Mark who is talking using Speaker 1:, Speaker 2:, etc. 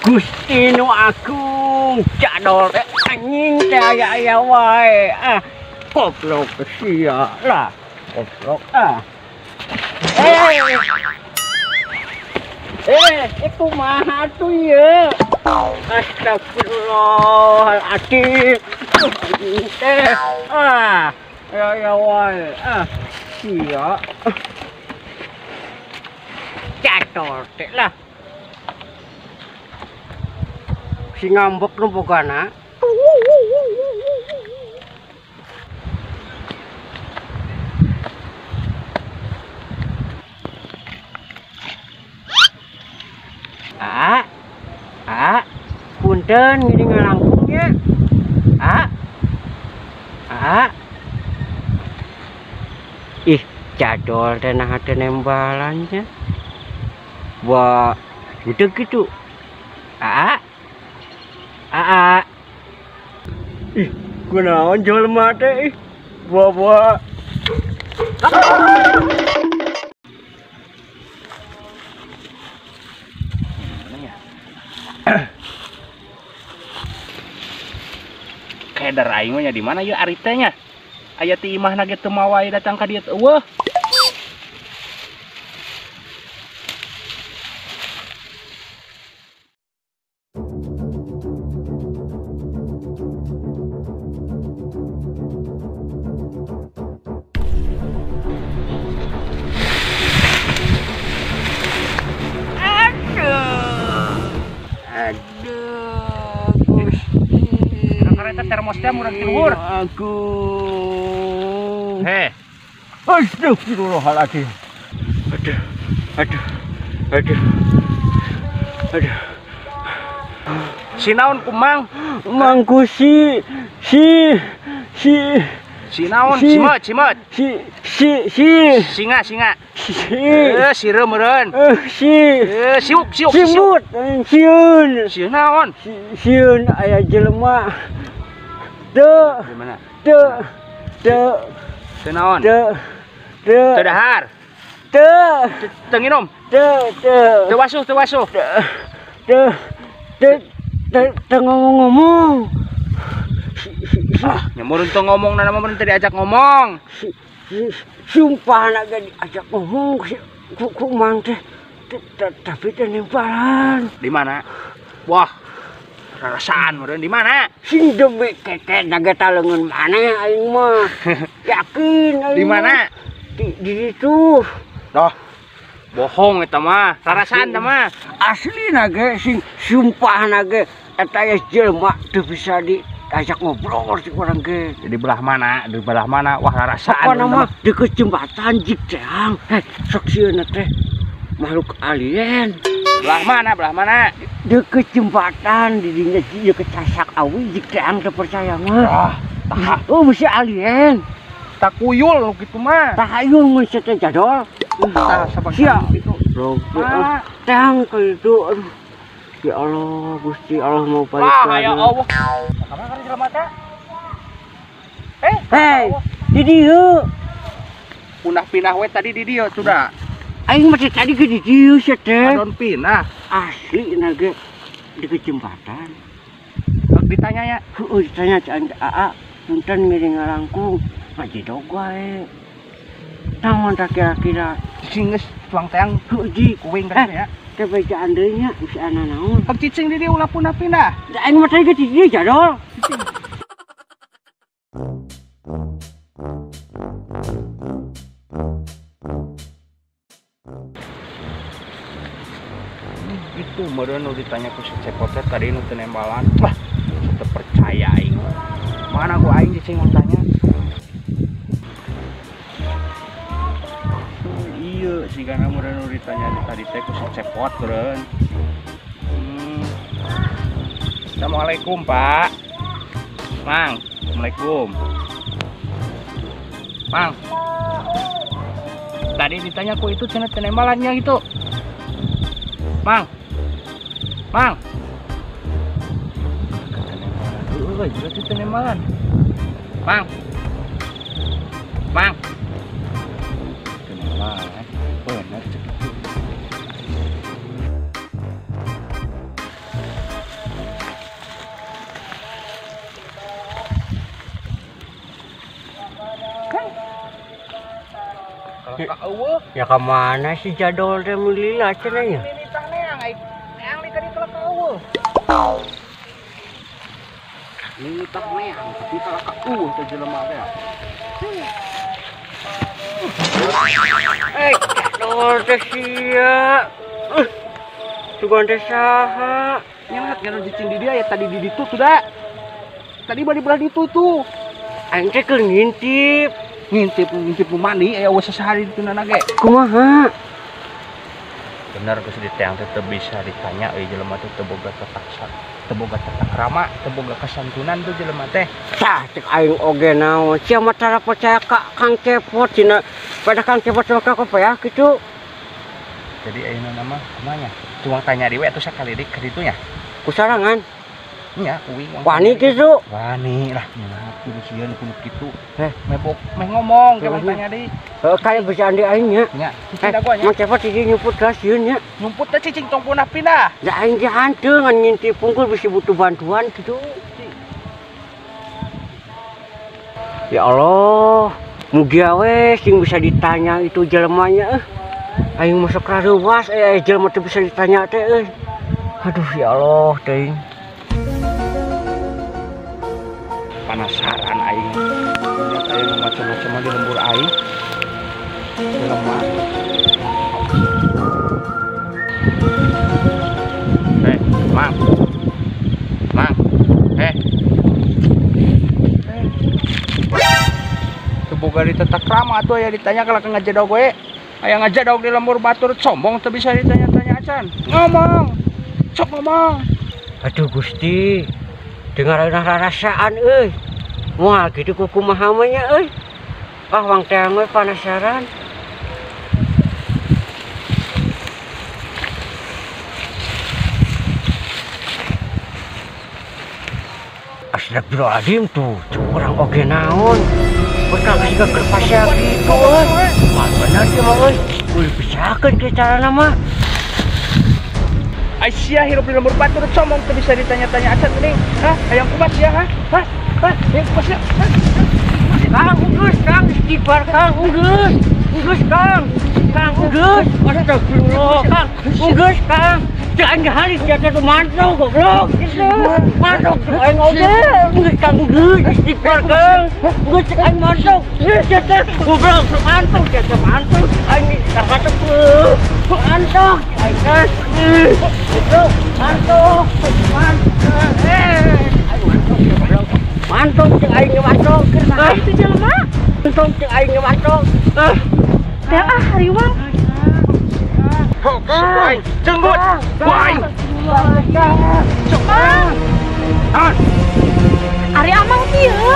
Speaker 1: Gusti nu agung, jadol teh anjing teh aya-aya wae. Ah, goblok sia lah. Goblok ah. Itu kumaha tuh ya? Astagfirullahaladzim. Anjing teh. Ah, aya wae. Ah, sia. Jadol teh lah. Si ngambek nu bogana. A, a, punten gini ngalangkungnya. A, a. Ih, jadol teh nah teh nembalannya. Wah, udah gitu. A, a, a. Ih, kunaon jelema teh ih. Buah-buah.
Speaker 2: Keder aing mah nya di mana ieu ari teh nya? Aya ti imahna ge teu mawa datang ka dieu teh eueuh.
Speaker 1: Aduh, Gusti.
Speaker 2: Kareta termosnya murah ti luhur.
Speaker 1: Aku.
Speaker 2: Heh.
Speaker 1: Astagfirullahaladzim. Aduh, aduh, aduh, aduh.
Speaker 2: Si naon kumang?
Speaker 1: Mangku si.
Speaker 2: Si naon? Simeut, simeut.
Speaker 1: Si.
Speaker 2: Singa, singa.
Speaker 1: Si.
Speaker 2: Sireum meureun.
Speaker 1: Si.
Speaker 2: Siuk, siuk.
Speaker 1: Simut, sieun.
Speaker 2: Sieun naon?
Speaker 1: Sieun aya jelema. Teu.
Speaker 2: Di mana?
Speaker 1: Teu. Teu.
Speaker 2: Teu naon?
Speaker 1: Teu. Teu.
Speaker 2: Teu dahar.
Speaker 1: Teu.
Speaker 2: Teu nginum.
Speaker 1: Teu, teu.
Speaker 2: Teu wasuh, teu wasuh.
Speaker 1: Teu. Teu. Teu ngomong-ngomong.
Speaker 2: Ah, nyamurun teu ngomong, na mah teu diajak ngomong.
Speaker 1: Sumpah nak ge diajak ngomong ku mang teh tapi teh nempalan.
Speaker 2: Di mana? Wah, rarasaan meureun di mana?
Speaker 1: Sing demi keke naga taleungeun maneh aing mah. Yakin aing.
Speaker 2: Di mana?
Speaker 1: Di ditu.
Speaker 2: Dah. Bohong eta mah, rarasaan eta mah.
Speaker 1: Asli naga sing sumpah naga eta geus jelema teu bisa di ajak ngobrol si orang ge.
Speaker 2: Di belah mana? Di belah mana? Wah, rarasaan.
Speaker 1: Pokona mah deket jembatan jik teang. Heh, sok sieun teh makhluk alien.
Speaker 2: Belah mana? Belah mana?
Speaker 1: Deket jembatan di dinya deket casak awi jik teang teu percaya mah.
Speaker 2: Ah, tah.
Speaker 1: Oh, bisi alien.
Speaker 2: Takuyul gitu mah.
Speaker 1: Tahayul mun teh jadol.
Speaker 2: Tah sabang gitu.
Speaker 1: Loh, teang kitu. Aduh. Ya Allah, Gusti Allah mau balik
Speaker 2: lagi. Ya Allah. Kamana kan jelema teh?
Speaker 1: Hei, di dieu.
Speaker 2: Punah-pinah we tadi di dieu sudah.
Speaker 1: Aing mah tadi ge di dieu sia teh.
Speaker 2: Adon pinah.
Speaker 1: Asli na ge di jembatan.
Speaker 2: Ditanya ya.
Speaker 1: Heueuh ditanya can aa, punten ngiring ngalangkung, ngajedog wae. Naon tah kira-kira?
Speaker 2: Cicing geus tuang teang
Speaker 1: heueuh ji
Speaker 2: kuing kan ya.
Speaker 1: Teh bejaan deui nya bisi ana naon.
Speaker 2: Hek cicing di dieu ulah punah pindah.
Speaker 1: Da aing mah tadi ge di dieu jadol.
Speaker 2: Itu meureun nu ditanya ku si Cepot teh tadi nu teu nembalan. Wah, teu percaya aing. Mana ku aing cicing mun tanya. Iya, sigana meureun nu ditanya tadi teh ku si Cepot meureun. Assalamualaikum, Pak. Mang, Assalamualaikum. Mang. Tadi ditanya ku itu cenah teu nembalannya gitu. Mang. Mang. Heueuh, berarti teu nembalan. Mang. Mang. Teu nembalan. Bener cek itu. Eueuh.
Speaker 1: Ya ka mana si jadol teh meuli cenah nya?
Speaker 2: Nitah neang aing. Neang di ka ditu ka eueuh. Nitah neang tapi kalah ka eueuh teh jelema teh.
Speaker 1: Eh, jadol teh sia. Sugan teh saha?
Speaker 2: Nyelat nganu cicing di dia ya tadi di ditu tuh da. Tadi bari belah ditu tuh.
Speaker 1: Aing teh keur ngintip.
Speaker 2: Ngintip nu mandi aya eueuh sasahari ditu nana ge.
Speaker 1: Kumaha?
Speaker 2: Bener geus diteang teh teu bisa ditanya euy jelema teh teu boga tata teu boga tata krama, teu boga kesantunan tuh jelema teh.
Speaker 1: Tah cek aing oge naon. Sia mah tara percaya ka Kang Cepot cenah. Pada Kang Cepot mah ka kopeah kitu.
Speaker 2: Jadi ayeuna mah kumaha nya? Cuma tanya deui we atuh sakali deui ka ditu nya.
Speaker 1: Kusarangan?
Speaker 2: Nya kuing
Speaker 1: wani kitu.
Speaker 2: Wani lah nya kudu sieun kudu kitu. Heh, mebok meh ngomong ke tanya deui.
Speaker 1: Heuh kaya bisa andi aing nya.
Speaker 2: Nya, cicing da gua nya.
Speaker 1: Mang Cepot di nyumput ka sieun nya.
Speaker 2: Nyumput teh cicing tong punah pindah.
Speaker 1: Da aing ge hanteu ngan ngintip pungkul bisi butuh bantuan kitu. Ya Allah, mugia we sing bisa ditanya itu jelemanya. Aing masuk rareuwas jelema teu bisa ditanya teh euy. Aduh ya Allah teuing.
Speaker 2: Penasaran aing. Lihat aing macam-macam di lembur aing. Jelema. Mang. Mang. Teu boga ditata krama atuh aya ditanya kalau ngajedog we. Aya ngajedog di lembur batur sombong teu bisa ditanya-tanya acan. Ngomong. Sok ngomong.
Speaker 1: Aduh Gusti. Dengar rarasaan euy. Moal kitu kumaha mah nya euy. Ah wang teh we penasaran. Astagfirullahaladzim tuh, kurang oge naon. Bekal siga keur pasea kitu euy. Moal bener ieu mah euy. Ulah pisakeun kieu carana mah.
Speaker 2: Aisyah hirup di lembur batur sombong teu bisa ditanya-tanya acan geuning. Hah, hayang kumat sia hah? Hah? Hah, hayang kumat sia.
Speaker 1: Kang geus, Kang istighfar Kang, geus. Geus Kang. Kang geus. Astagfirullah, Kang. Geus Kang. Jangan hari jatuh tuh mantuk goblok gitu. Mantuk aing oge. Geus Kang geus istighfar Kang. Geus cek aing mantuk. Geus jatuh goblok mantuk jatuh mantuk. Aing mantuk. Mantuk aing geus. Itu mantuk. Mantuk. Aing mantuk goblok. Mantuk cek aing mantuk.
Speaker 3: Kumaha itu jelema?
Speaker 1: Mantuk cek aing mantuk.
Speaker 3: Teh ah hariwang.
Speaker 2: Aing jenggut. Aing.
Speaker 3: Mang. Ari amang kieu.